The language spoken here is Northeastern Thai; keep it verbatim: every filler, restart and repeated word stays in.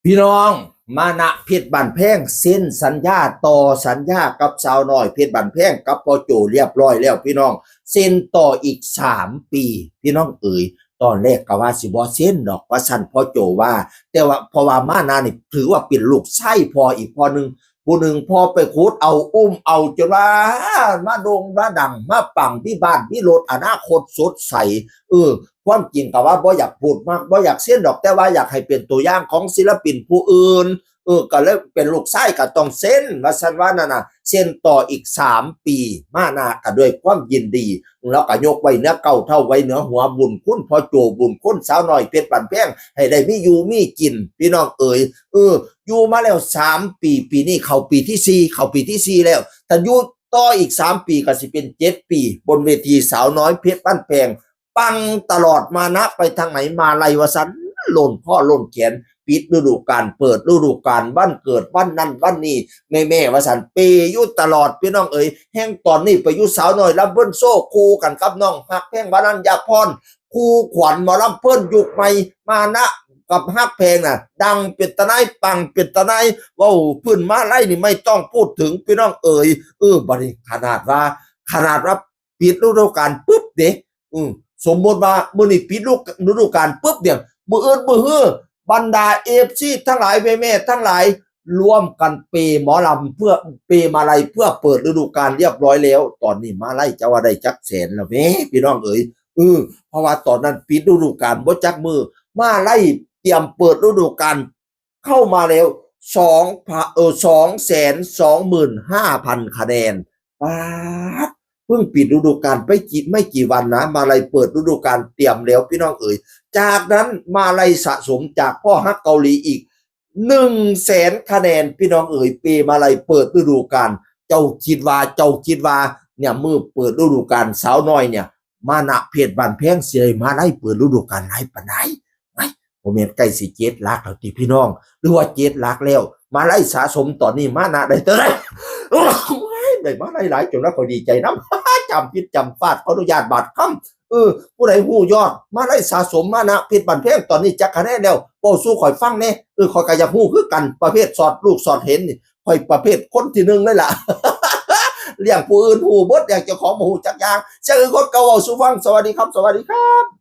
พี่น้อง มานะเพชรบ้านแพงเซ็นสัญญาต่อสัญญากับสาวน้อยเพชรบ้านแพงกับพ่อโจเรียบร้อยแล้วพี่น้อง เซ็นต่ออีกสามปีพี่น้องเอ๋ย ตอนแรกก็ว่าสิบ่เซ็นดอกว่าซั่นพ่อโจว่า แต่ว่าเพราะว่ามานะนี่ถือว่าเป็นลูกชายพ่ออีกพ่อหนึ่ง ผู้หนึ่งพ่อไปขุดเอาอุ้มเอาจนว่ามาโด่งมาดังมาปังมีบ้านมีรถอนาคตสดใส เออ ความจริงก็ว่าบ่อยากพูดมากบ่อยากเซ็นดอกแต่ว่าอยากให้เป็นตัวอย่างของศิลปินผู้อื่น เออ ก็เลยเป็นลูกชายก็ต้องเซ็นว่าซั่นว่านั่นน่ะเซ็นต่ออีกสามปีมานะก็ด้วยความยินดี แล้วก็ยกไว้เหนือเก้าเท้าไว้เหนือหัวบุญคุณพ่อโจบุญคุณสาวน้อยเพชรบ้านแพงให้ได้มีอยู่มีกินพี่น้องเอ๋ย เออ อยู่มาแล้วสามปี ปีนี้เข้าปีที่สี่เข้าปีที่สี่แล้วถ้าอยู่ต่ออีกสามปีก็สิเป็นเจ็ดปี บนเวทีสาวน้อยเพชรบ้านแพงปังตลอดมานะไปทางไหนมาลัยว่าซั่นล้นข้อล้นแขน ปิดฤดูกาลเปิดฤดูกาลวันเกิดวันนั้นวันนี้แม่ๆว่าซั่นเปอยู่ตลอดพี่น้องเอ๋ย แฮ่งตอนนี้ไปอยู่สาวน้อยลำเพิ่นโซ่คู่กันกับน้องฮักแพงวรัญญาพร คู่ขวัญหมอลำเพิ่นยุคใหม่มานะกับฮักแพงน่ะ ดังเป็นตะนายปังเป็นตะนายเว้าพื้นมาลัยนี่ไม่ต้องพูดถึงพี่น้องเอ๋ย เออบัดนี้ขนาดว่า ขนาดว่าปิดฤดูกาลปุ๊บเด้ อืม สมมติว่ามื้อนี้ปิดฤดูกาลปุ๊บเนี่ยมื้ออื่นมื้อฮื้อบรรดาเอฟซีทั้งหลายแม่ๆทั้งหลายร่วมกันเปหมอลำเพื่อเปมาลัยเพื่อเปิดฤดูกาลเรียบร้อยแล้ว ตอนนี้มาลัยจะว่าได้จักแสนแล้วแหมพี่น้องเอ๋ย เออ เพราะว่าตอนนั้นปิดฤดูกาลบ่จักมื้อมาลัยเตรียมเปิดฤดูกาลเข้ามาแล้วสองพันเออสองแสนสองหมื่นห้าพันคะแนนป๊าดเพิ่งปิดฤดูกาลไม่กี่ไม่กี่วันนะมาลัยเปิดฤดูกาลเตรียมแล้วพี่น้องเอ๋ย จากนั้นมาลัยสะสมจากพ่อฮักเกาหลีอีกหนึ่งแสนคะแนนพี่น้องเอ๋ยเปมาลัยเปิดฤดูกาล เจ้าคิดว่าเจ้าคิดว่าเนี่ยมื้อเปิดฤดูกาลสาวน้อยเนี่ย มานะเพชรบ้านแพงสิได้มาลัยเปิดฤดูกาลหลายปานใด ไอ้บ่แม่นใกล้สิเจ็ดหลักแล้วติพี่น้อง หรือว่าเจ็ดหลักแล้ว มาลัยสะสมตอนนี้มานะได้เท่าไหร่ โอ้ยได้มาลัยหลายจนแล้วก็ดีใจนำ จำผิดจำพลาดขออนุญาตบาดคำ เออ ผู้ใดฮู้ยอดมาลัยสะสมมานะเพชรบ้านแพงตอนนี้จักคะแนนแล้วเว้าสู่ข่อยฟังแหน่ เออ ข่อยก็อยากฮู้คือกัน ประเภทสอดลูกสอดเห็นนี่ ข่อยประเภทคนที่หนึ่งเลยล่ะ เลี้ยงผู้อื่นฮู้เบิด เลี้ยงเจ้าของบ่ฮู้จักอย่าง เสียงอื่นคนเก่าเว้าสู่ฟัง สวัสดีครับ สวัสดีครับ